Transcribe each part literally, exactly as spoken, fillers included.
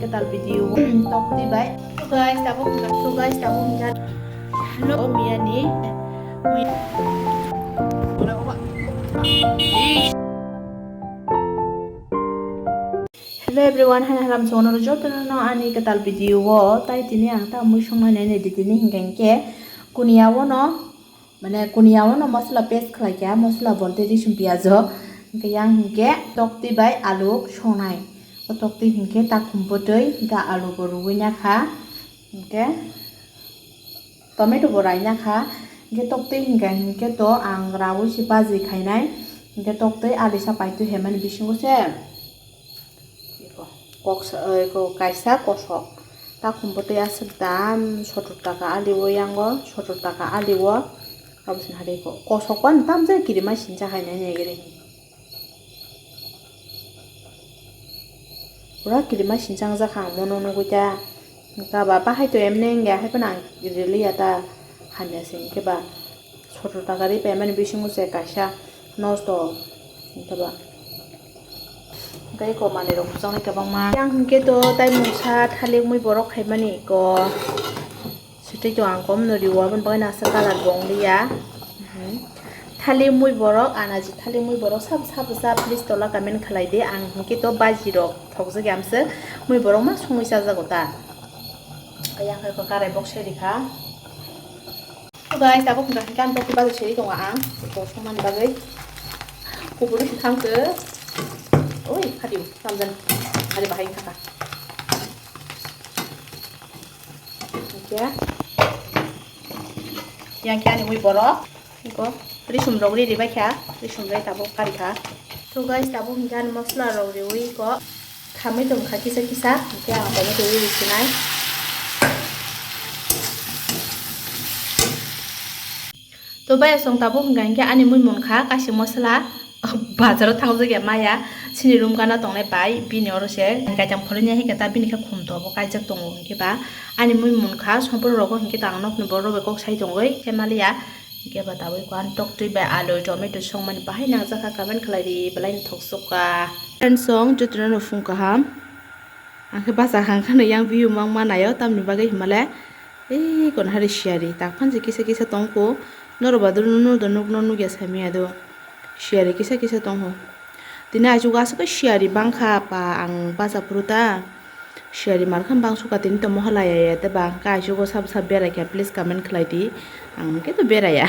Tal video o tok twi bai. So guys, tabuk hwnka, so guys, tabuk hwnka. Hello, Mia ni. Hello everyone, hai halam songno jotono no ani kwtal video o. Tai tini ang ta mui songna nai nai di tini hingka hingke kunia o no. Mane kuniya o no masala paste khlai kha, masala bolte risum piyaj o. Hingke yang hingke toktwi bai alu songnai. O toktwi hingke takhum bwtwi hingke alu bo ruwi nakha. Hingke tomato bo rai nakha. Hingke toktwi hingka hingke to ang rawi se baji khainai. Hingke toktwi alisa paitwi hemani bisingo se. Eko, koksa, eko, kaisa kosok. Takhum bwtwi aswk dam, sotor taka ali o yango, sotor taka ali o. Abo sini hari ko, kosok pan tam je kirima sincha hai nai nai giri. Pura kirima sinchang jak ang mono nugui ta. Kaba bahai to emne wngya hai phano ang rili ya ta hamya se hingke ba. Sotor taka ri paimani bisingo se kaisa nosto hingke ba. Tei ko manwi rok bujak nai kwbangma. Yang hingke to tai mungsa thalik mui borok khaimani ko. Sitwi to ang kom no riwo aboni bagwi nasa colour bo wng liya. Thalik mui borok anaji thalik mui borok sabo sabo sa please tola comment khlai di ang hingke to baji rok thokjak ya amswk mui borok ma songwi chajago ta. Yang hai ko karai bok sai rikha. So guys, tabuk hwnka hwnka ang tokti bagwi seri tongo ang. Iko songmani bagwi. Kubuni thangkhe. Oi, khadi, tamjan. Khadi bahai thangkha. Oke. Yang khe ani mui borok. Iko risum rok ri ribai kha. Risum rai tabuk kari kha. So guys, tabuk hwnka ani mosla rok riwi iko. Khamwi tong kha kisa kisa, hingke ang tomato ri sinai. To bai asong tabuk hingka hingke ani mui munkha kaisa mosla bazaro thangjak ya maya sini room gana tongnai bai bini oro se gaitang phoroi ya hingke ta bini khe khum to bo kaijak tongo hingke ba ani mui munkha sompor rogo hingke ta ang nokni borok bai kok sai tongoi khe maliya. Hingke ba tabuk ko ang toktwi bai alu tomato songmani bahai nangjakha comment khlai di belai ni thok sukha. Friends song jotono no phung kaham. Ang khe bachakha ang kheno yang view mang manaio tamni bagwi himale ei kono hari siyari tak phansi kisa kisa tongkho norok ba dunu no do nukno nukya saimaya do siyari kisa kisa tongkho. Tini achugo aswk khe siyari bangkha pa ang bacha phuru ta. Siyari markha bang suka tini to mohalaya ya te bang ka achugo sab sab berai kha please comment khlai di ang khe to beraya.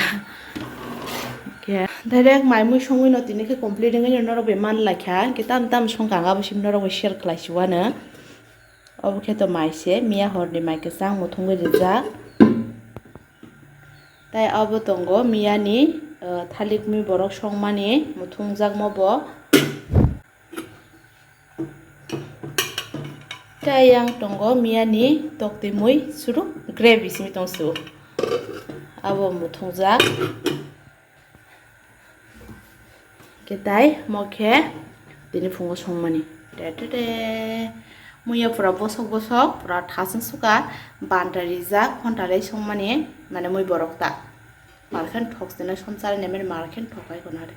Khe direct mai mui songwi no tini khe complete wngwi no norok bai man lai kha khe tam tam song kha ang abo sim norok bai share khlai si wano. Obo khe to mai se miya horni mai kwchang muthungwi rijak. Tai abo tongo miyani, uh, thalik mui borok songmani muthungjakma bo. Tai yang tongo miyani toktwi mui suruk gravy simi tong su. Abo muthungjak. Khe tai mo khe tini phungo songmani. Te te te. Muya pura bosok bosok, pura thasung suka, banta rijak, khonta rei songmani, mane mui borok ta. Markhen thok sene somsari nemani markhen thok ai kono hari.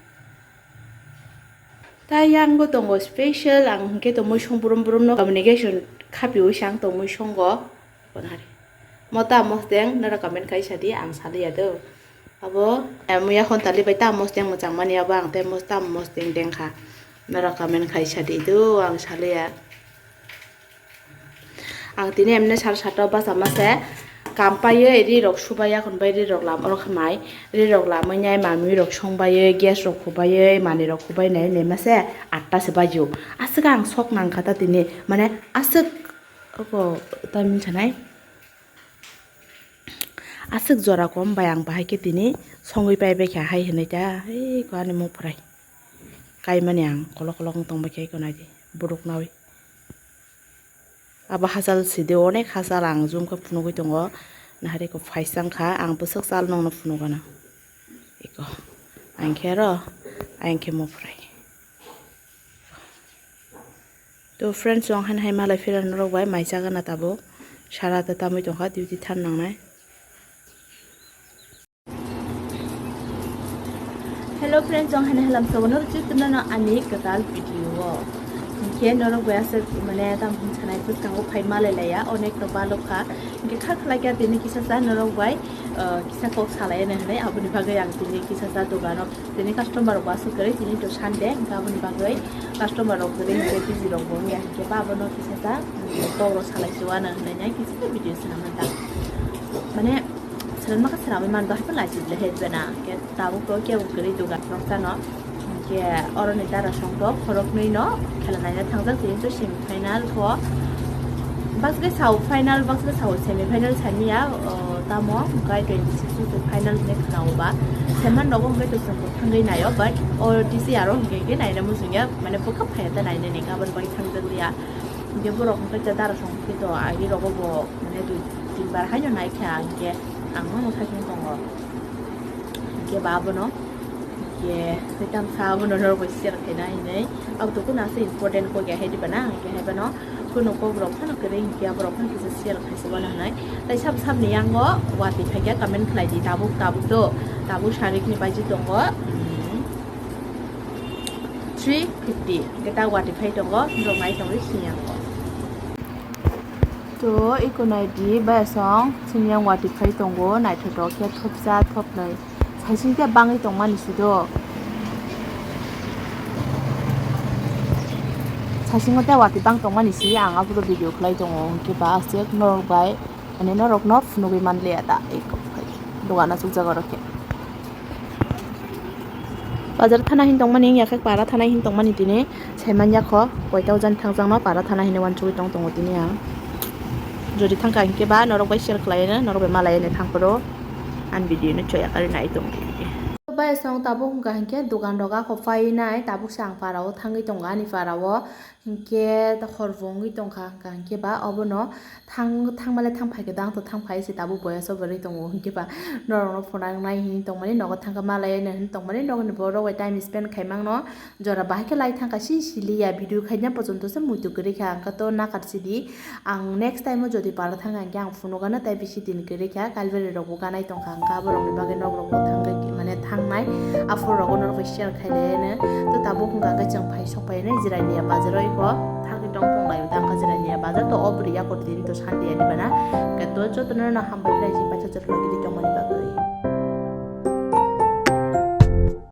Tai yang bo tongo special, ang hingke to mui song brum brum no communication khapiwi sang tong mui songo. Konari. Mota mosdeng nara comment kai sadi ang saliya do. Abo, eh, muya hon tali bai ta mosdeng mwchang mani abo ang te mos-, ta mosdeng deng kha. Nara comment kai sadi do ang saliya. Ang tini emne sar sato basa mase kampaiye ri rok subaiya kon bai ri rok lam oro khamai ri rok lamai nai mamui rok song baiye gas rok khubai ye mani rok khubai nai ne mase atta se bajo aswk ang sok nang kha ta tini mane aswk. Oko ta min sanai. Aswk jora kom bai ang bahai khe tini songwi pai bai kha hai hinui ta. Ei ko ani mung phwrai. Kaimani ang kolok kolok wng tong bai khe iko nai di. Buruk nawi. Abo hachal sidi onek hachal ang jum khe phunugwi tongo. Nahari ko phaisang kha ang bwswk chal nongno phunugana. Iko. Ang khe aro. Ang khe mung phwrai. To friends, ang haino hai malai phira norok bai mai chaga na tabuk. Sara ta tamwi tongkha, duty than nangnai. Hello friends, ang haino halam sobo norok chwtwmna no ani kwtal video o. Hinkhe norok bai aswk mane tamo hwn sanai bwskango phai malai laiya, onek no balokha. Hinkhe kha khlai kha tini kisa sa norok bai, ah, kisa kok salai ya hinwi, aboni bagwi ang tini kisa sa dogano tini customer rok bo aswk kwrwi, tini to Sunday, hinkhe aboni bagwi customer rok kwrwi hinkhe busy rok bo wngya, hinkhe ba abono kisa sa, um, kok rok salai se uanw hinwi kisa sa video swnam manta. Mane swnam maka swnamwi manta, haikhe lachit le hejbena, hinkhe tabuk to kebo kwrwi dogan rok chano. Hinkhe oroni dara songkok khoroknwi no khela naina thangjak, tini to semi final kho. Baksa khe sao final, baksa khe sao semi final sani ya, o, tamo hwnkhe twenty six to final hinwi khwnao ba. Seman rogo hwnkhe to chwng bo thangwi naio, but o T C aro hwnkhe khe naina muchungya, mane bwkha phaiya ta nainani, aboni bagwi thangjak liya. Hinkhe borok hwnkhe ta dara songkhe to agi rogo bo mane dui tin bar haino naikha, hinkhe ang no mwthai tongo. Hinkhe ba abono Hinkhe, tei tamsa abono norok bai share khaina hinwi. Abo to kunu asa important kok ya hai diba na, hinkhe hai phano kunu kok rok phano kwrwi hinkhe aborok phano kisa share khaisa uanw hinwi. Tei sab sabni yango watwi phaikha comment khlai di, tabuk, tabuk do, tabuk sarikni baji tongo, mm, three fifty, hinkhe ta watwi phai tongo, norok nai tongwi sini yango. To, iko nai di, bayasong, sini yang watwi phai tongo, naithotok khe thopsa, thopnwi. Saising khe bangwi tongmani si do. Saisingo tei watwi bang tongmani si ang aphuru video khlai tongo, hwnkhe ba aswk norok bai, mane norokno phunugwi manliya da, iko phai. Dogano chukjago rokhe. Bazar thana hin tongmani, wngya khe para thana hin tongmani tini. Saimanya kho, koita ojani thangjakno para thana hinwi uansugwi tong tongo tini ang. Jodi thangkha hinkhe ba norok bai share khlaiwi, norok bai malaiwi thangphuru ani video no choya karwi nai tong di. Bai song tabuk hwnkha hinkhe dogan rok akho painai, tabuk se ang para o thangwi tongo ani para o. Hinkhe hor bo wngwi tongkha hwnkha hinkhe ba obono thang, thangmale thang phaikhe dang to thang phai se tabuk boya sobo rwi tongo hinkhe ba norokno phunang nai hinwi tongmani nogo thangkha malaiwi hinwi tongmani nokni borok bai time spend khaimano. Jora bahai khe lai thangkha si siliya, video khaina pochonto se muitu kwrwi kha, ang khe to nakar sidi. Ang next time o jodi para thangkha hinkhe ang phunukgano tei bisi din kwrwi kha, kalbari rok bo ganai tongkha, ang khe aborokni bagwi nok rok bo thangwi mane thangnai, aphuru rogo norok bai share khailaiano. To tabuk hwnkha khe chwng phai sok phainai Jirania bazar o, iko thangwi tong tong lai o tangkha Jirania bazar, to o bwrwi yakur din to Sunday ani bana. Hwnkhe to jotono no hambai khlai si paisa jotono gidi tongmani bagwi.